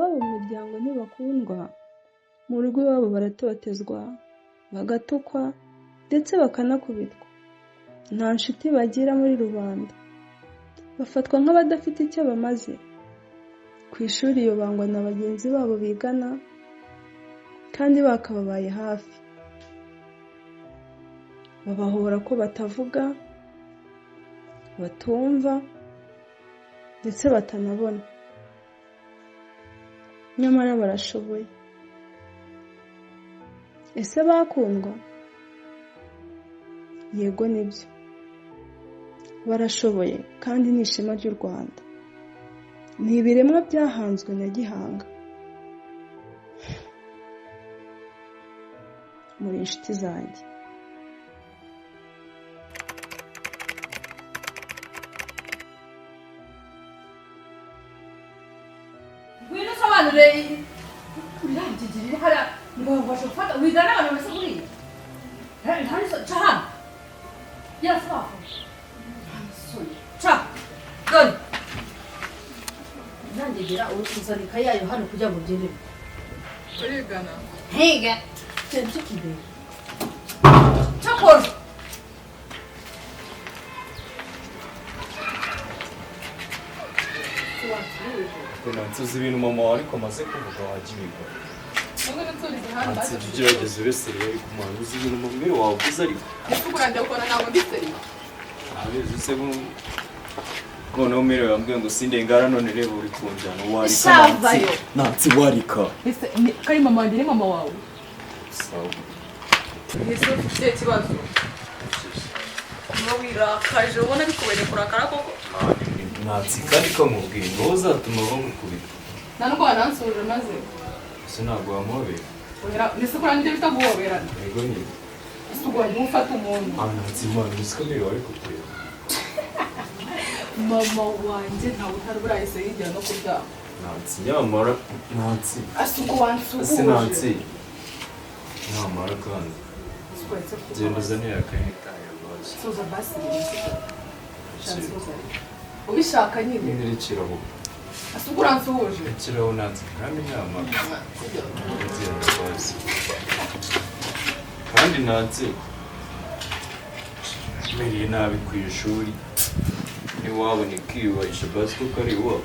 Iwabo mu miryango ntibakundwa, mu rugo iwabo baratotezwa, bagatukwa ndetse bakanakubitwa. Nta nshuti bagira muri rubanda, bafatwa nk'abadafite icyo bamaze. Ku ishuri iyo bangwa na bagenzi babo bigana kandi bakababaye hafi. Babahora ko batavuga, batumva ndetse batanabona. Nyamara barashoboye. Ese bakundwa? Yego nibyo. Barashoboye kandi ni ishema ry'u Rwanda. Ni ibiremwa byahanzwe na Gihanga. Muri inshuti zanjye. Ngwino usobanure urangigirira hariya ngo ngwashe gufata wigana abantu bameze kuriya ca hano yarasafa ca dore ntangigira uruzana ikayi yayo hano kugira ngo byemere. Urigana. Ntiga cyo kimbere cyakora. Nansi, uzi ibintu mama wawe ariko amaze kuvuga, wajya ubikora. Nubwo nsubiza hano. Nansi, jya ugerageza ube sérieux, ariko mwana, uzi ibintu mama wawe uvuze ariko? Ese uburangiye gukora, ntabwo ndi sérieux. Abizi se noneho mere yambwiye ngo sindengara, none reba uri kunjyana warika. Shavayo. Nansi, Nansi, warika. Ese kari mama wanjye ni mama wawe? Sawa. Ese ufite ikihe kibazo? Niba wirakaje ubona bikubereye kurakara koko? Nansi, kandi ko nkubwiye ngo wowe uzatuma bamukubita. Nta nubwo wanansuhuje maze. Ese ntabwo wamuhobera? Ese kurangiye bita guhoberana? Yego nyine. Ese ubwo wagiye ufata umuntu? Ah, Nansi, mwana, uzi ko mere wari kukureba? Mama wanjye ntawe utari burahise yigira no kuryama. Nansi, nyamara Nansi. Ese ubwo wansuhuje? Ese Nansi, nyamara kandi Ese ubwo wahise kuko- genda uzane akayi nitaye rwose. Suza basi, suza ubishaka nyine. Nyine rekeraho. Ese ubwo uransuhuje? Rekeraho Nansi, kandi nyamara genda rwose, kandi Nansi mereye nabi ku ishuri ntiwabone kwiyubahisha basi kuko ari iwabo.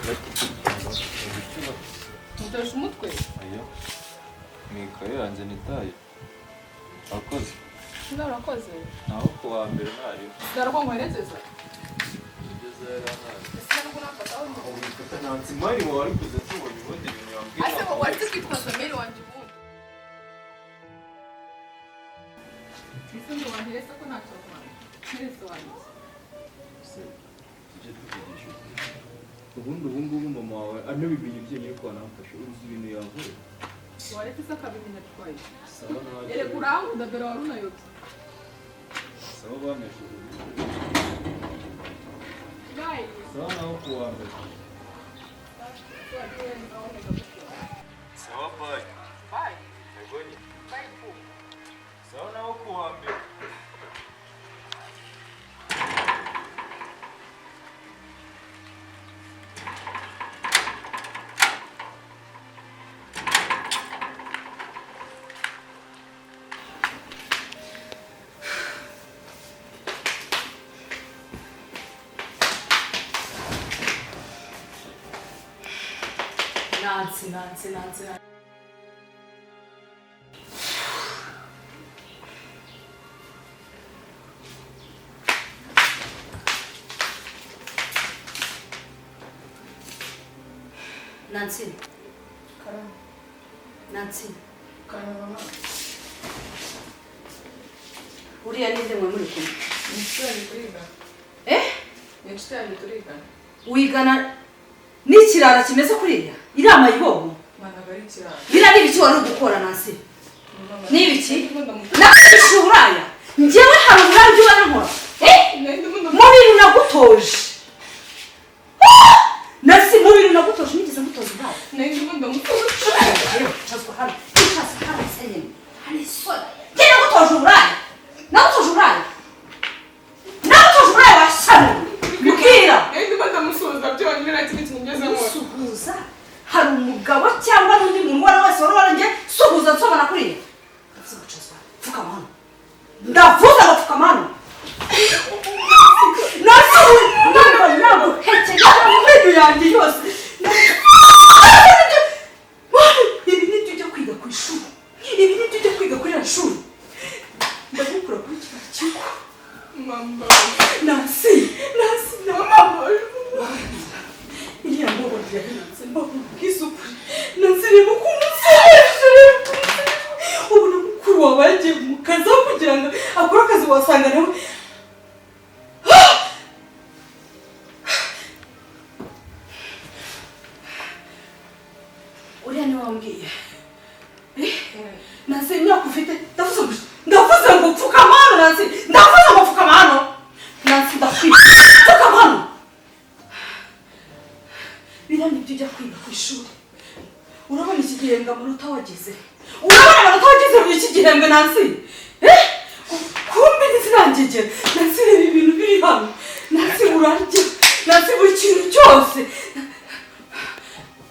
Mutesha umutwe. Aya ni ikaye yanjye nitaye akoze. Niba urakoze. Naho ku wa mbere ntariho. Sinarwo nkwerekeza. Ugeze yari. Ese nubwo nafataho nyine. Wifata Nansi, mari wawe ari kuza tubonye ubundi ibintu yambwira. Ese wowe wari kwitwaza mail wanjye ubundi? Ese ngo wanterese ko ntacyo wanjye nterese wanjye? Se, tujye tuvugisha ukuri. Ubundi ubu ngubu mama wawe anabimenye byonyine ko wanamfashe, uzi ibintu yavuye? Waretse se akabimenya bitwaye? Sawa nawe. Erega urankunda, dore wari unayobye. Sawa, bamesheje. Bayi. Sawa nawe ku wa mbere. Sawa, bye. Bayi. Yego nyine. Bayi ku. Sawa nawe ku wa mbere. Nansi, Nansi, Nansi, Nansi. Nancy. Karame. Nancy. Karame mama. Uriya ninde mwe muri kumwe? Ni inshuti yanjye turigana. Eh? Ni inshuti yanjye turigana. Wigana n'ikirara kimeze kuriya? Iriya mayibobo? Mwana ari ikirara. Biriya ni ibiki wari uri gukora, Nancy? Mama, Ni ibiki? ndimo ndamu- Nakwigisha uburaya? Njyewe hari uburaya ujya ubona nkora? Eh? Ndimo ndamu- Mu bintu nagutoje. Ah! Nancy, mu bintu nagutoje nigeze ngutoza uburaya? Nari ndimo ndamusuhuza. Icazwa hano, icazwa hano se nyine. Hari isoni. Njye nagutoje uburaya? Nagutoje uburaya? Nagutoje uburaya washyano? Mbwira. Nari ndimo ndamusuhuza byonyine, nta kindi kintu ngezemo. Musuhuza hari umugabo cyangwa Wambwiye Nancy imyaka ufite, ndavuze ngo pfukama hano Nancy, ndavuze ngo pfukama hano Nancy, ndakwiba pfukama hano. Biriya nibyo ujya kwiga ku ishuri. Urabona iki gihembwe amanota wagize, urabona amanota wagize muri iki gihembwe Nancy? Kumbi ntizirangegera Nancy, reba ibintu biri hano Nancy, urarya Nancy buri kintu cyose.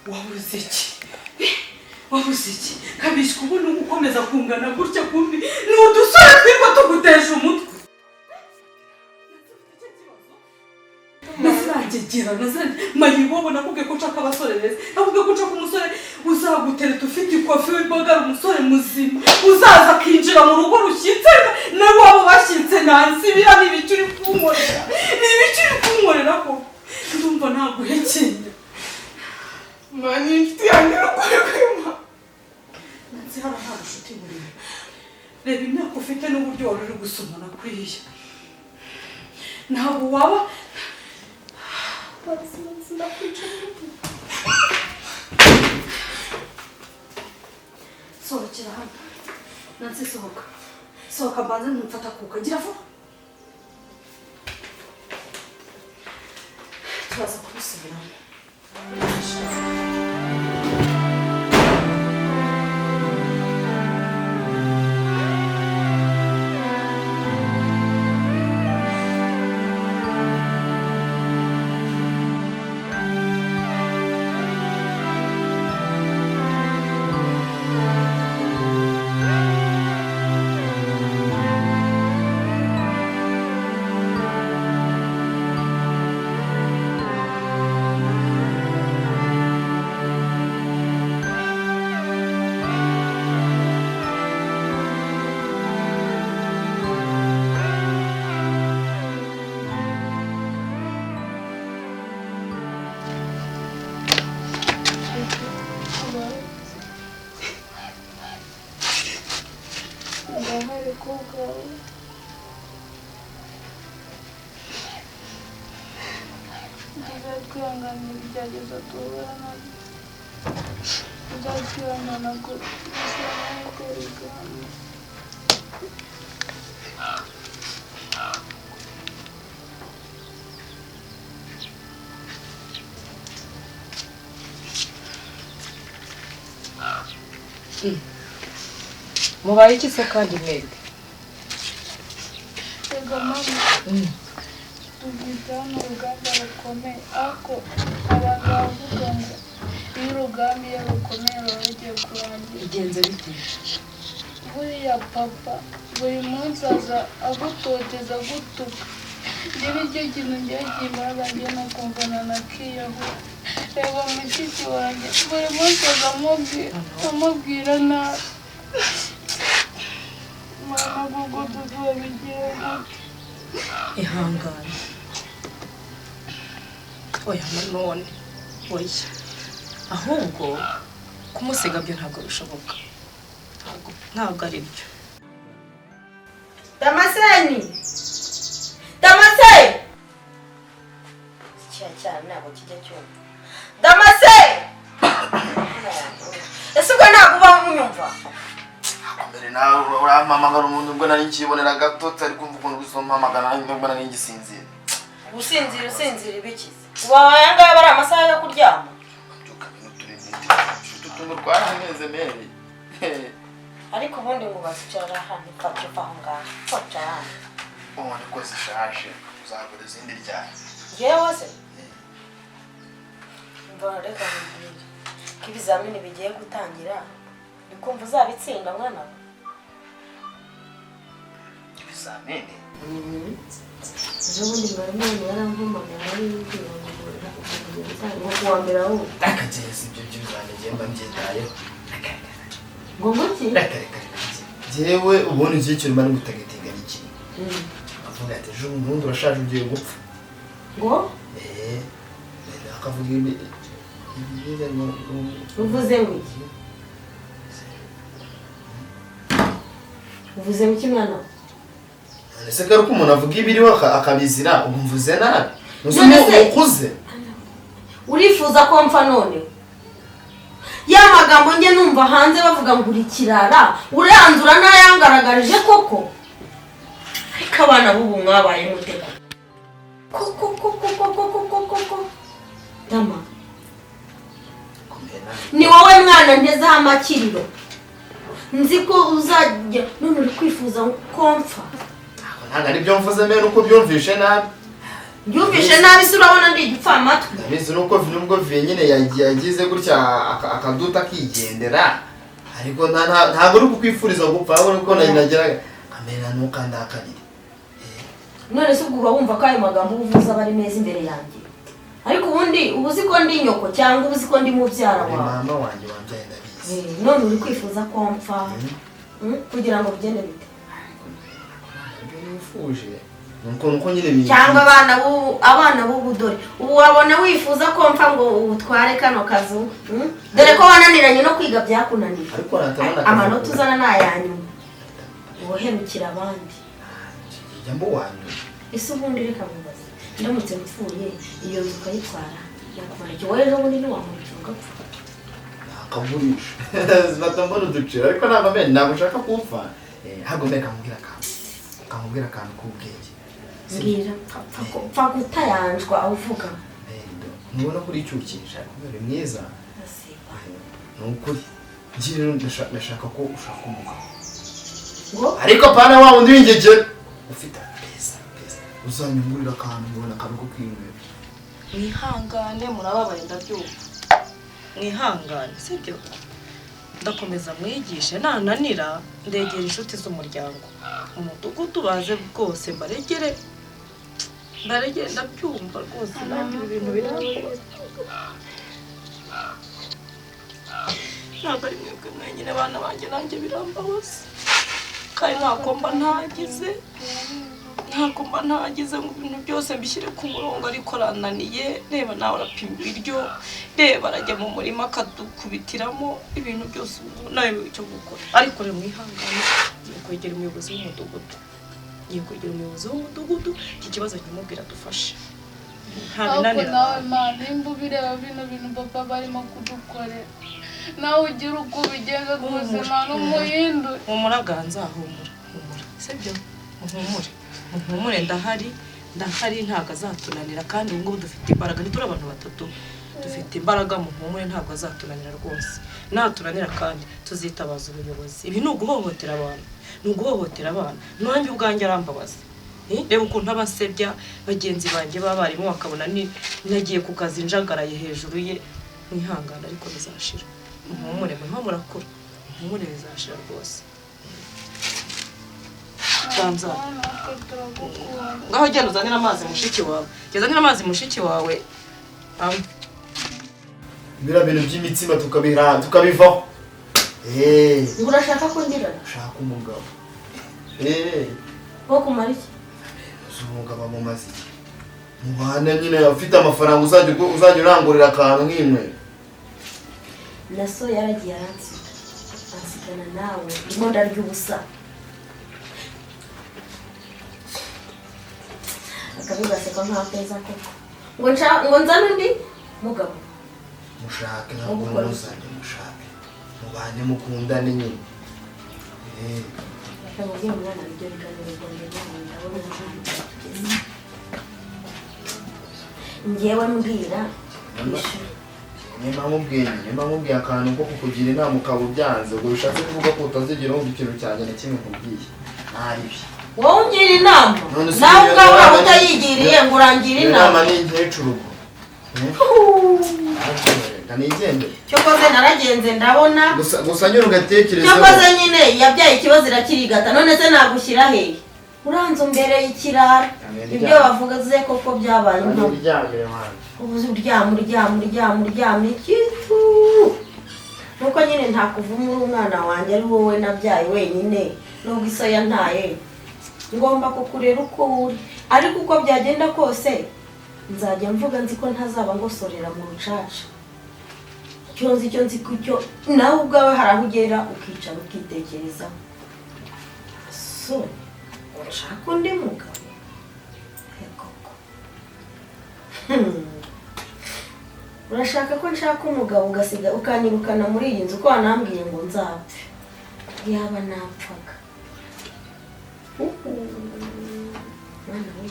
Wabuze iki? Wabuze iki? Kabishwa ubona ukomeza kungana gutya, kumbi ni udusore twirwa tugutesha umutwe. Nazirangegera, mayibobo, nakubwiye ko nshaka abasore beza, nakubwiye ko nshaka umusore uzagutereta ufite ikofi w'imbagara, umusore muzima uzaza akinjira mu rugo rushyitse n'iwabo bashyitse. Nancy biriya ni ibiki uri kunkorera? Ni ibiki uri kunkorera koko? Ndumva naguhekenya. Mani inshuti yanjye irakwema. Nancy hano nta bushuti burimo. Reba imyaka ufite n'uburyo wari uri gusomana kuriya, ntabwo waba. Sohokera hano Nancy, sohoka, sohoka mbanze ntumfata kuka, gira vuba turaza kubisubiramo. Ndahari kubwawe. Tuzatwihanganira ibigeragezo duhura nabyo, tuzatwihangana gusa amahirwe. Mubaye iki se kandi mwebwe? Ego mama, tugita hano urugamba rukomeye, ariko abantu baravuga ngo iyo urugamba iyo rukomeye ruba rugiye kurangira. Bigenze bite? Buriya papa buri munsi aza agutoteza agutuka, njye nicyo kintu ngiye kimbaza, njye nakumva nanakiyahura. Reba mushiki wanjye buri munsi aza amubwira nabi. Mama kuko tuzabigira gute? Ihangane. Oya nanone, oya. Ahubwo kumusiga byo ntabwo bishoboka. Ntabwo ari byo. Damaseni! Damase! Cya cyane ntabwo kijya cyumva. Damase! Ese ubwo ntabwo uba unyumva? Mbere nawe urampamagara umuntu ubwo nari nkibonera gato, utari kumva ukuntu gusompamagara nubwo nari ngisinzira. Usinzira usinzira ibikize? Ubu aya ngaya aba ari amasaha yo kuryama? Mbyuka n'uturiniti, utu tuntu twarameze meri. Ariko ubundi ngo bazicara hano, fata uva aho ngaho, fata hano. Ubu niko zishaje, uzagura izindi ryari? Njyewe se? Mbona reka nkubwire ko ibizamini bigiye gutangira, ndi kumva uzabitsinda mwana we. Ibizamini? Ejo bundi mwarimu yarampamagaye arambwira ngo kuwa mbere ahubwo. Akagezi ibyo by'ibizamini njye mba mbyitayeho. Ngo nguki? Reka reka reka. Njyewe ubundi nzi icyo mba ngutagatinga ni kimwe. Avuga ati ejo ubundi urashaje ugiye gupfa. Ngo? Akavuga ibi. Uvuze ngo iki? Uvuze ngo iki mwana? Ese ko umuntu avuga ibiriho akabizira, ubu mvuze nabi. None se ukuze. Urifuza ko mpfa none? Ya magambo njye numva hanze bavuga ngo uri kirara, uranzura n'ayangaragarije koko. Ariko abana b'ubu mwabaye mute koko koko koko koko koko? Dama, ni wowe mwana ntezeho amakiriro, nzi ko uzajya, none uri kwifuza ko mpfa. Ntabwo ari byo mvuze mbere, nuko byumvishe nabi. Byumvishe nabi se? Urabona ndi igipfamatwi? Ndabizi, nuko nubwo viye nyine yagize gutya akaduta akigendera, ariko ntabwo uri kukwifuriza gupfa, ahubwo nuko nageraga kamera ntukandakarire. None se ubwo uba wumva ko ayo magambo uba uvuze aba ari meza imbere yanjye? Ariko ubundi uba uzi ko ndi nyoko cyangwa uba uzi ko ndi mubyara Uri wawe? Mama wanjye wambyaye, ndabizi. None uri kwifuza ko mpfa, kugira ngo bigende bite? Ibyo nifuje nuko nyine Cyangwa abana b'ubu, abana b'ubu, dore ubu wabona wifuza ko mpfa ngo utware kano kazu, Dore ko wananiranye no kwiga, byakunaniye. Ariko natabona akazi. Amanota uzana ni ayanyuma, ubuherukira abandi. Jya mba uwanyuma. Ese ubundi reka mubaze, ndamutse mpfuye iyo nzu ukayitwara, nakumara iki? Wowe ejo bundi ntiwamurikira ugapfa? Nakagurisha zifata mbona uduciro, ariko ntabwo mbere ntabwo nshaka kupfa. Ahubwo mbere kamubwira akantu k'ubwenge. Mbwira, pfa gutayanjwa aho uvuga. Ntubona ko uricyukisha uri mwiza? Ni ukuri njye rero ndashaka ko ushaka umugabo. Ngo? Ariko pana wa wundi w'ingegera ufite pesa pesa, uzanyungurira akantu, ubona akantu ko kwinywera. Mwihangane, murababaye ndabyumva, mwihangane, sibyo? Ndakomeza mwigishe, nananira ndegera inshuti z'umuryango, umudugudu, baze rwose mbaregere, mbaregere. Ndabyumva rwose, nanjye ibi bintu birambabaza. Ntabwo ari mwebwe mwenyine bana banjye, nanjye birambabaza, kandi ntako mba ntagize, ntabwo mba ntagize ngo ibintu byose mbishyire ku murongo, ariko arananiye. Reba nawe, arapima ibiryo, reba arajya mu murima akadukubitiramo ibintu byose, ubu nawe icyo gukora. Ariko rero mwihangane, ngiye kwegera umuyobozi w'umudugudu, ngiye kwegera umuyobozi w'umudugudu, iki kibazo nkimubwira adufashe. Nta Ariko binanira. nawe ma, nimba ubireba bino bintu papa barimo kudukorera, nawe ugira uko ubigenza ku buzima n'umuhindure. Humura ganza, humura, humura, sibyo? Muhumure, muhumure, ndahari, ndahari, ntabwo azatunanira. Kandi ubu ngubu dufite imbaraga, ntituri abantu batatu, dufite imbaraga. Muhumure, ntabwo azatunanira rwose. Natunanira kandi tuzitabaza ubuyobozi. Ibi ni uguhohotera abantu, ni uguhohotera abana. Nanjye ubwanjye arambabaza. Reba ukuntu abasebya bagenzi banjye b'abarimu, bakabona ni nagiye ku kazi njagaraye hejuru ye. Mwihangane, ariko bizashira. Muhumure, muriho murakura, muhumure, bizashira rwose. Ganza. Natwe turagukunda. Ngaho genda uzanire amazi mushiki wawe, genda uzanire amazi mushiki wawe anywe. Biriya bintu by'imitsima tukabivaho. Ngo urashaka ko ngirana? Ushaka umugabo. Wo kumara iki? Uzi umugabo amumaze iki? Mubana nyine ufite amafaranga, uzajya urangurira akantu nk'inywera. Na so yaragiye aransiga, ansigana nawe, ndimo ndarya ubusa. Akabi gaseka nk'akeza koko. Ngo nzane undi mugabo? Mushake, ntabwo muzajya mushake, mubane, mukundane nyine. Reka mubwire umwana ibyo biganiro byanjye nawe, ndabona nta tugeze. Njyewe mbwira ishuri. Nimba mubwiye akantu ko kukugira inama ukaba ubyanze, ubwo bishatse kuvuga ko utazigera wumva ikintu cyanjye na kimwe nkubwiye ntaribi. Wowe ungira inama? None se Nawe iyo ubwawe uraba nama utayigiriye ngo urangira Iyo nama inama? ni inkecuru ubwo. Reka nigendere. Cyokoze naragenze ndabona. Gusa nyine ugatekerezaho. Cyokoze nyine yabyaye ikibazo irakirigata. None se nagushyira hehe? Uranze umbereye ikirara. Ibyo bavuga ze koko byabaye impamo. Niryamire wanjye. Ubu uryama, uryama, uryama, uryama ikitu, nuko nyine ntakuvuma, uri umwana wanjye, ari wowe nabyaye wenyine. Nubwo iso yantaye, ngomba kukurera uko uri. Ariko uko byagenda kose nzajya mvuga nzi ko ntazaba ngosorera mu rucaca. Icyo nzi ko icyo nawe ubwawe hari aho ugera ukicara ukitekerezaho. So nshaka undi mugabo koko? Urashaka ko nshaka umugabo ugasiga ukanyirukana muri iyi nzu, ko wanambwiye ngo nzapfe? Yaba napfaga. Mwana we,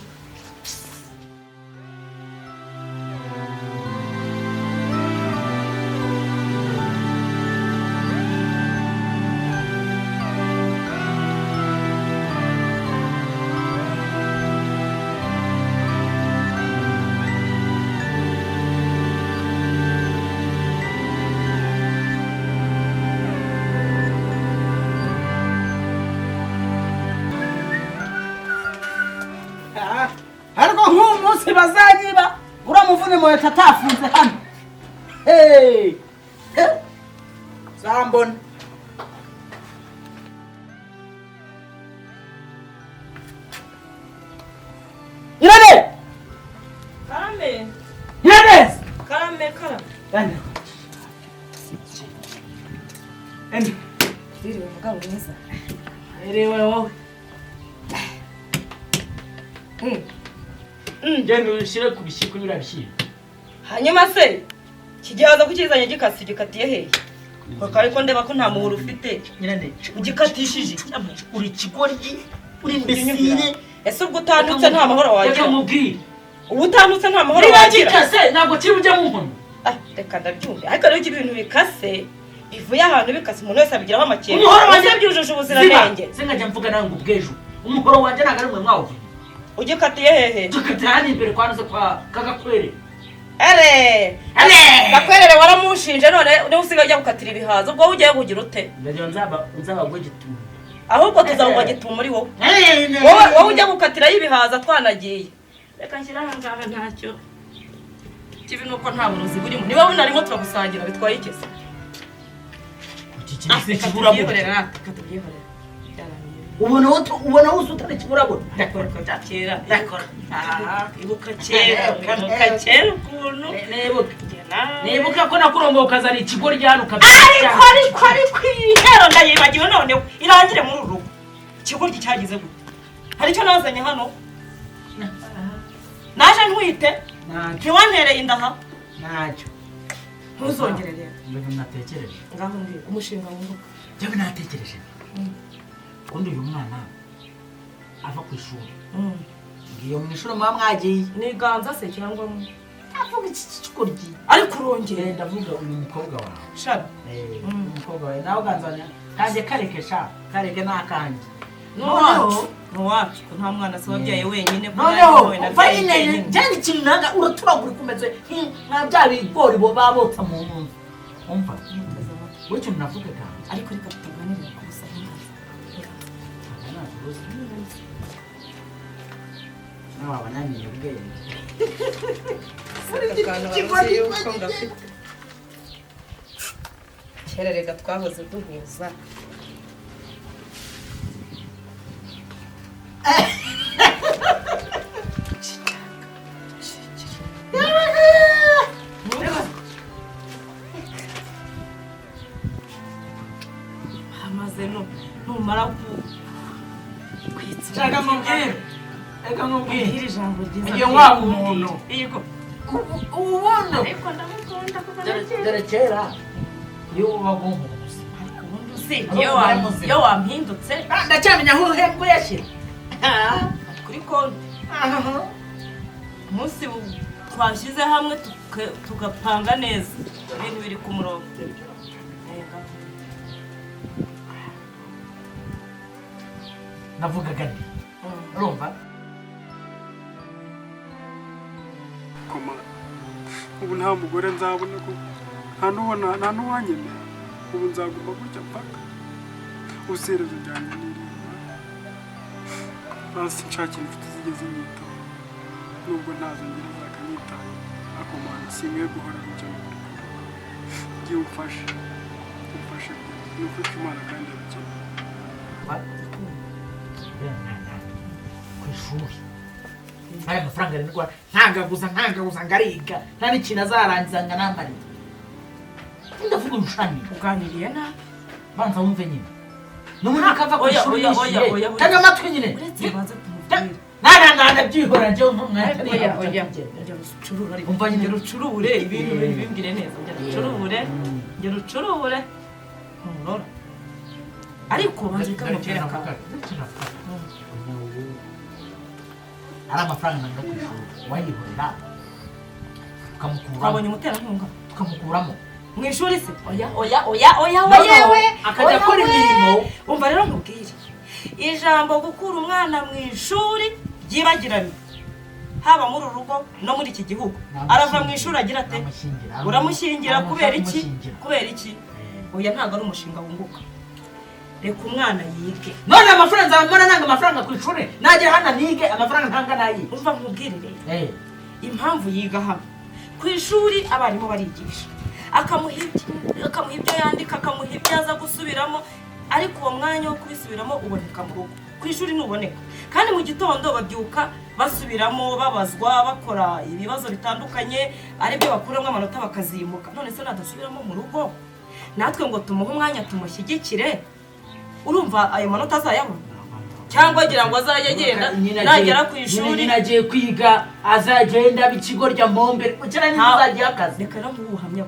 ariko nk'uyu munsi bazanyiba uramuvune muheto atafunze hano. Hey! Zambona. Irene! Karame! Irene! Karame, karame. Irene. Irene. Wiriwe mugabo mwiza. Wiriwe wowe. Ngende ushyire ku bishyiko biriya bishyimbo. Hanyuma se kigihaza kukizanye gikase gikatiye hehe? Ariko ndeba ko nta muhoro ufite. Nyirane, ugikatishije uri ikigoryi, uri imbesire. Ese ubwo utantutse nta mahoro wagira? Reka mubwire. Ubu utantutse nta mahoro wagira? Niba gikase ntabwo kiri bujye mu nkono. Ah, reka ndabyumva. Ariko rero ibintu bikase bivuye ahantu bikase umuntu wese abigiraho amakenga. Umuhoro wanjye byujuje ubuziranenge. Singajya mvuga nawe ngo ubwejo. Umuhoro wanjye ntabwo ari mwe mwawuvuye. Ugikatiye hehe? Gikatiye hano imbere kwa nuze kwa Kagakwere. Ere! Ere! Gakwerere waramushinje none niwe usigaye ujya gukatira ibihaza, ubwo ugiye kugira ute? Ndagira nzabagwe gitumo. Ahubwo tuzagwa gitumo muri wowe. Wowe ujya gukatira ibihaza twanagiye. Reka nshyira aha ngaha ntacyo. Kibi nuko nta burozi burimo. Niba bunarimo turagusangira bitwaye iki se? Iki kiburabura. Reka tubyihorere. Ubona wose kiburabura. Ndakora kera. Ndakora. Ibuka kera. Ibuka kera ukuntu. Nibuka ko nakurongoye ukazana ikigoryi hano ukabya. Ariko ihero ndayibagiwe noneho irangire muri uru rugo. Ikigoryi cyagize gute? Hari icyo nazanye hano? Naje ntwite? Ntiwantereye inda aha? Ntacyo. Ntuzongere rero. Ibintu natekereje. Ngaho mbwira umushinga wunguka. Njyewe natekereje. Ubundi uyu mwana ava ku ishuri. Ngiyo mu ishuri muba mwagiye. Ni Ganza se cyangwa mu? Ndavuga iki kigoryi. Ariko urongera. Ndavuga uyu mukobwa wawe. Shabi. Umukobwa wawe nawe uganzanya. Kanjye kareke sha. Kareke nakanjye. Noneho nuwacu nta mwana se wabyaye wenyine. Noneho umva nyine njyana ikintu nanga uraturagura kumeze nka bya bigori bo babotsa mu nzu. Umva. Wowe ikintu navugaga. Ariko reka tutaganirira ku busa. Nawe abananiye ubwenge. Kera reka twahoze duhuza. Amaze numara kwitsa. Shaka mubwire. Reka mubwire. Ijambo ryiza. Iyo waba umuntu. Yego. Ubona. Ariko ndamukunda kuva kera. Dore kera iyo ubaga umuzi. Ariko ubundi usibye iyo wampindutse. Ndacyamenya aho uhembwa uyashyira. Kuri konti. Umunsi twashyize hamwe tugapanga neza. Ibintu biri ku murongo. Navugaga nti. Urumva? Koma. Ubu nta mugore nzabona ko nta n'uwanyemera. Ubu nzaguma gutya mpaka userezo ryanjye n'irimba. Basi nshakira inshuti zigeze inyitaho. Nubwo ntazo ngira zakanyitaho. Ariko mana sinkwiye guhora gutya n'ukuri. Giye umfashe. Umfashe pe. Ni ukuri ko Imana kandi yabikeneye. Ku ishuri aya mafaranga arindwa ntangaguza ngariga nta n'ikintu azarangiza ngo anambarire. Ndavuga urushani uganiriye nabi. Banza wumve nyine. N'ubundi akava ku ishuri yishyuye. Tega amatwi nyine. Uretse banze tumubwire. Nana byihora njyewe nk'umwanya. Oya, oya, ongera ucurure ariko. Umva nyine. Ongera ucurure ibintu bimbwire neza, ongera ucurure, ongera ucurure, nturora ariko banza reka nkubwire akantu. Ari amafaranga nanga ku ishuri wayihorera tukamukuramo. Twabonye umuterankunga. Tukamukuramo. Mu ishuri se? Oya, oya, oya, oya. No, no, Yewe. Akajya Oya akora we. imirimo. Umva rero nkubwire, ijambo gukura umwana mu ishuri ryibagiranye, haba muri uru rugo no muri iki gihugu. Arava mu ishuri agira ate? Uramushyingira kubera iki? Kubera iki? Oya, ntabwo ari umushinga wunguka. Reka umwana yige. None amafaranga nzamubona nanga amafaranga ku ishuri, nagera hano nige amafaranga ntanga nayi. Umva nkubwire rero impamvu yiga hano. Ku ishuri abarimu barigisha, akamuha ibyo yandika, akamuha ibyo aza gusubiramo, ariko uwo mwanya wo kubisubiramo uboneka mu rugo, ku ishuri ntuboneka. Kandi mu gitondo babyuka basubiramo, babazwa, bakora ibibazo bitandukanye, aribyo bakuramo amanota bakazimuka. None se nadasubiramo mu rugo, natwe ngo tumuhe umwanya tumushyigikire, urumva ayo manota azayabona? Cyangwa agira ngo azajye agenda nagera ku ishuri Nyine agiye kwiga, azagenda aba ikigo rya mombe ukera, nyine uzagira akazi. Reka rero nguhe ubuhamya